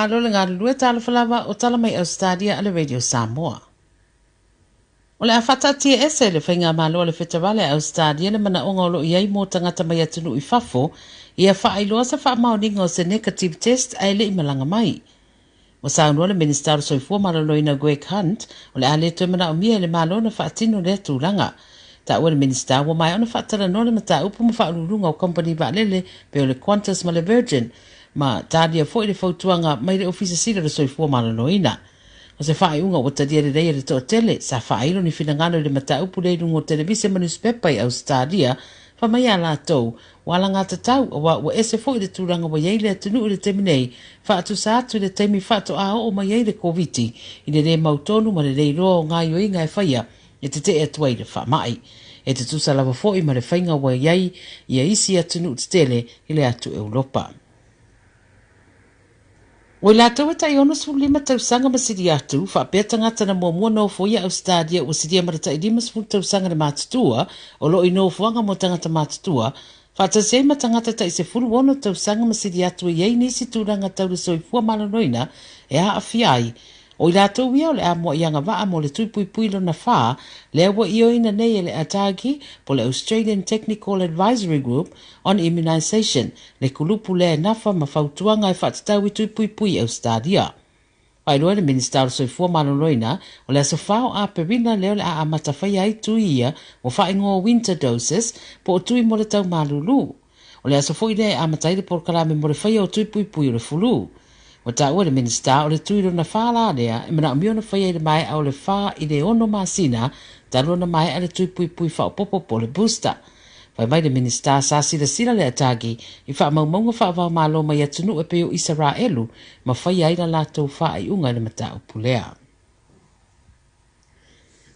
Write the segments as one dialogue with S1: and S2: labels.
S1: Malo le galulue, talofa lava o tala mai Ausetalia a le Radio Samoa. O le a faataatiaese e le Faigamalo a le Feterale a Ausetalia le manaoga o lo o i ai mo tagata mai atunuu i fafo ia faailoa se faamaoniga o se negative test ae le i malaga mai. Ua saunoa le Minisita o le Soifua Maloloina Greg Hunt o le a le toe manaomia e le Malo ona faatino lea tulaga. Taua le Minisita ua maea ona faatalanoa le mataupu ma faauluuluga o kamupani vaalele pei o le Qantas ma le Virgin ma talia foi le fautuaga mai le Ofisa Sili o le Soifua Maloloina. O se faaiuga ua talia lelei e le toatele, sa faailo ni finagalo i le mataupu lea i luga o televise ma nusipepa i Ausetalia, fai mai a latou, ua alagatatau aua ua ese foi le tulaga ua i ai le atunuu i le taimi nei, faatusa atu i le taimi faatoa oo mai ai le Koviti, i le le mautonu ma le le iloa o gaoioiga e faia e tetee atu ai le faamai. E tutusa lava foi ma le faiga ua i ai ia isi atunuu tetele i le atu Europa. O i latou e tai 65 tausaga ma sili atu, faapea tagata na muamua nofoia Ausetalia ua silia ma le tai 50 tausaga le matutua, o lo o i nofoaga mo tagata matutua, faatasi ai ma tagata tai 16 tausaga ma sili atu e i ai nisi tulaga tau le soifua maloloina e aafia ai. O i latou ia o le a mua'i agavaa mo le tui puipui lona fa, lea ua ioeina nei e le ATAGI po le Australian Technical Advisory Group on Immunisation, le kulupu lea e nafa ma fautuaga e faatatau i tui puipui i Ausetalia. Faailoa e le Minisita o le Soifua Maloloina, o le aso 4 o Aperila lea o le a amata faia ai tui ia ua faaigoa winter doses po o tui mo le tau malulu. O le aso foi lea e amata ai le polokalame mo le faia o tui puipui o le fulu. Ua taua e le Minisita o le tui lona fa la lea e manaomia ona faia i le maea o le 4 i le 6 masina talu ona maea le tui puipui faaopoopo po o le booster. Fai mai le Minisita sa silasila le ATAGI i faamaumauga faava-o-Malo mai atunuu e pei o Isaraelu ma faia ai la latou faaiuga i le mataupu lea.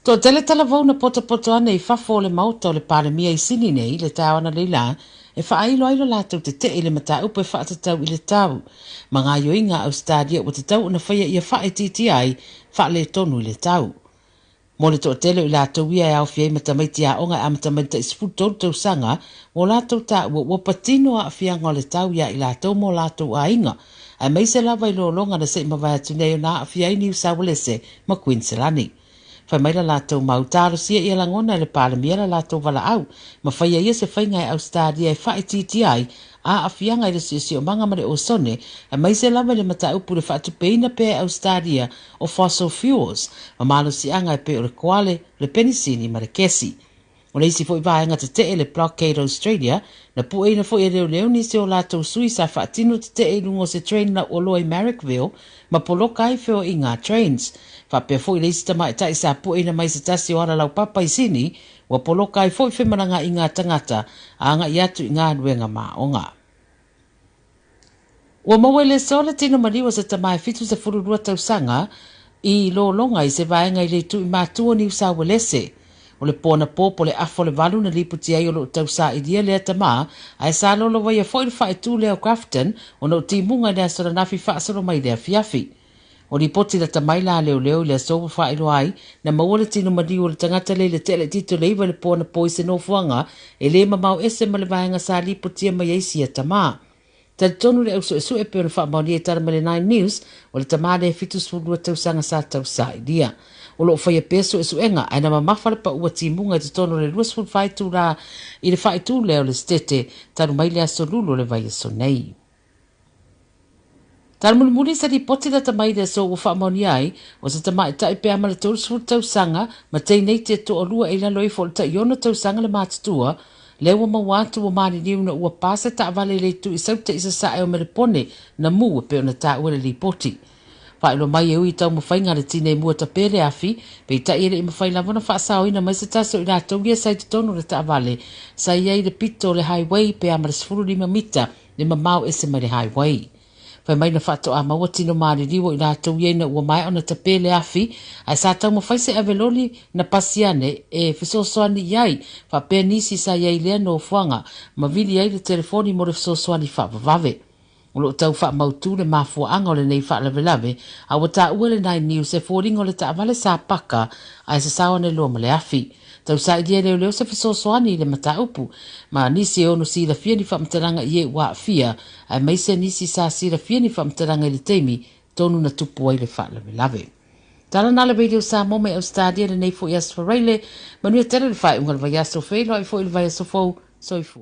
S1: Toatele talavou na potopoto ane i fafo o le maota o le Palemia i Sini nei i le taeao analeila e faailo ai lo latou tetee i le mataupu e faatatau i le tau ma gaoioiga a Ausetalia ua tatau ona faia ia faaitiitia ai faaletonu i le tau. Mo le toatele o i latou ia e aofia ai ma tamaiti aoga e amata mai le tai 13 tausaga, ua o latou taua ua patino aafiaga o le tau iā i latou ma o latou aiga, aemaise lava i lologa na se i mavae atu nei ona aafia ai Niu Saualese ma Kuiniselani. Fai mai la latou mau, talosia ia lagona e le Palemia la latou valaau, ma faia ia se faiga e Ausetalia e faaitiitia ai aafiaga i le siosiomaga ma le osone, aemaise lava i le mataupu i le faatupeina pea e Ausetalia o fossil fuels ma malosiaga e pei o le koale, le penisini ma le kesi. O le isi foi vaega tetee le Blockade Australia, na pueina foi e leoleo nisi o latou sui sa faatino tetee i luga o se train lauoloa i Marrickville ma poloka ai feoaiga a trains. Faapea foi le isi tamaitai sa pueina mai se tasi o ala laupapa i Sini, ua poloka ai foi femalagaaiga a tagata agai atu i galuega ma aoga. Ua maua i le aso le tino maliu o se tama e 72 tausaga i lologa i se vaega i le itu i Matu o Niu Saualese. O le po anapo po o le afa o le 8 na lipoti ai o lo o tausailia lea tama, ae sa lolovaia foi le faaitu lea o Grafton ona o timuga i le aso ananafi faasolo mai i le afiafi. O lipoti lata mai la leoleo i le aso ua faailoa ai, na maua le tino maliu o le tagata lea i le te'a laitiiti o le 9 i le po anapo i se nofoaga e lē mamao ese ma le vaega sa lipotia mai ai sia tamā. Talitonu le au suesue pei ona faamaonia i tala mai le Nine News, o le tamā lea e 72 tausaga sa tausailia. O lo o faia pea suesuega, ae na mamafa le paua timuga i totonu o le 24 itulā i le faaitu lea o le Setete talu mai le aso Lulu o le vaiaso nei. Tala mulimuli se lipoti lata mai le aso ua faamaonia ai, o se tamaitai pe a ma le 30 tausaga ma teineiti e toalua e i lalo ifo o le tai 6 tausaga le matutua, lea ua maua atu ua maliliu ina ua pa se taavale i le itu i Saute i sasae o Melepone na mu e pei ona taua i le lipoti. Faailoa mai e ui i taumafaiga a le tinei mua tape le afi, peitai e le i mafai lava ona faasaoina mai se tasi o i latou ia sa i totonu o le taavale sa i ai i le pito o le highway pe a ma le 15 mita le mamao ese mai le highway. Fai mai na faatoa maua tino maliliu o i latou ia ina ua maea ona tape le afi, ae sa taumafai se aveloli na pasi ane e fesoasoani i ai, faapea nisi sa i ai i lea nofoaga ma vili ai le telefoni mo le fesoasoani faavavave. O lo o tau faamautu le mafuaaga o lenei faalavelave, a ua taua e le Nine News e foliga o le taavale sa paka ae sasao ane loa ma le afi. Tausailia e leoleo se fesoasoani i le mataupu, ma nisi e ono silafia ni faamatalaga i e ua aafia, aemaise nisi sa silafia ni faamatalaga i le taimi tonu na tupu ai le faalavelave. Tala na le Radio Samoa mai Ausetalia lenei foi Aso Faraile, manuia tele le faaiuga o le vaiaso, feiloai foi i le vaiaso fou, soifua.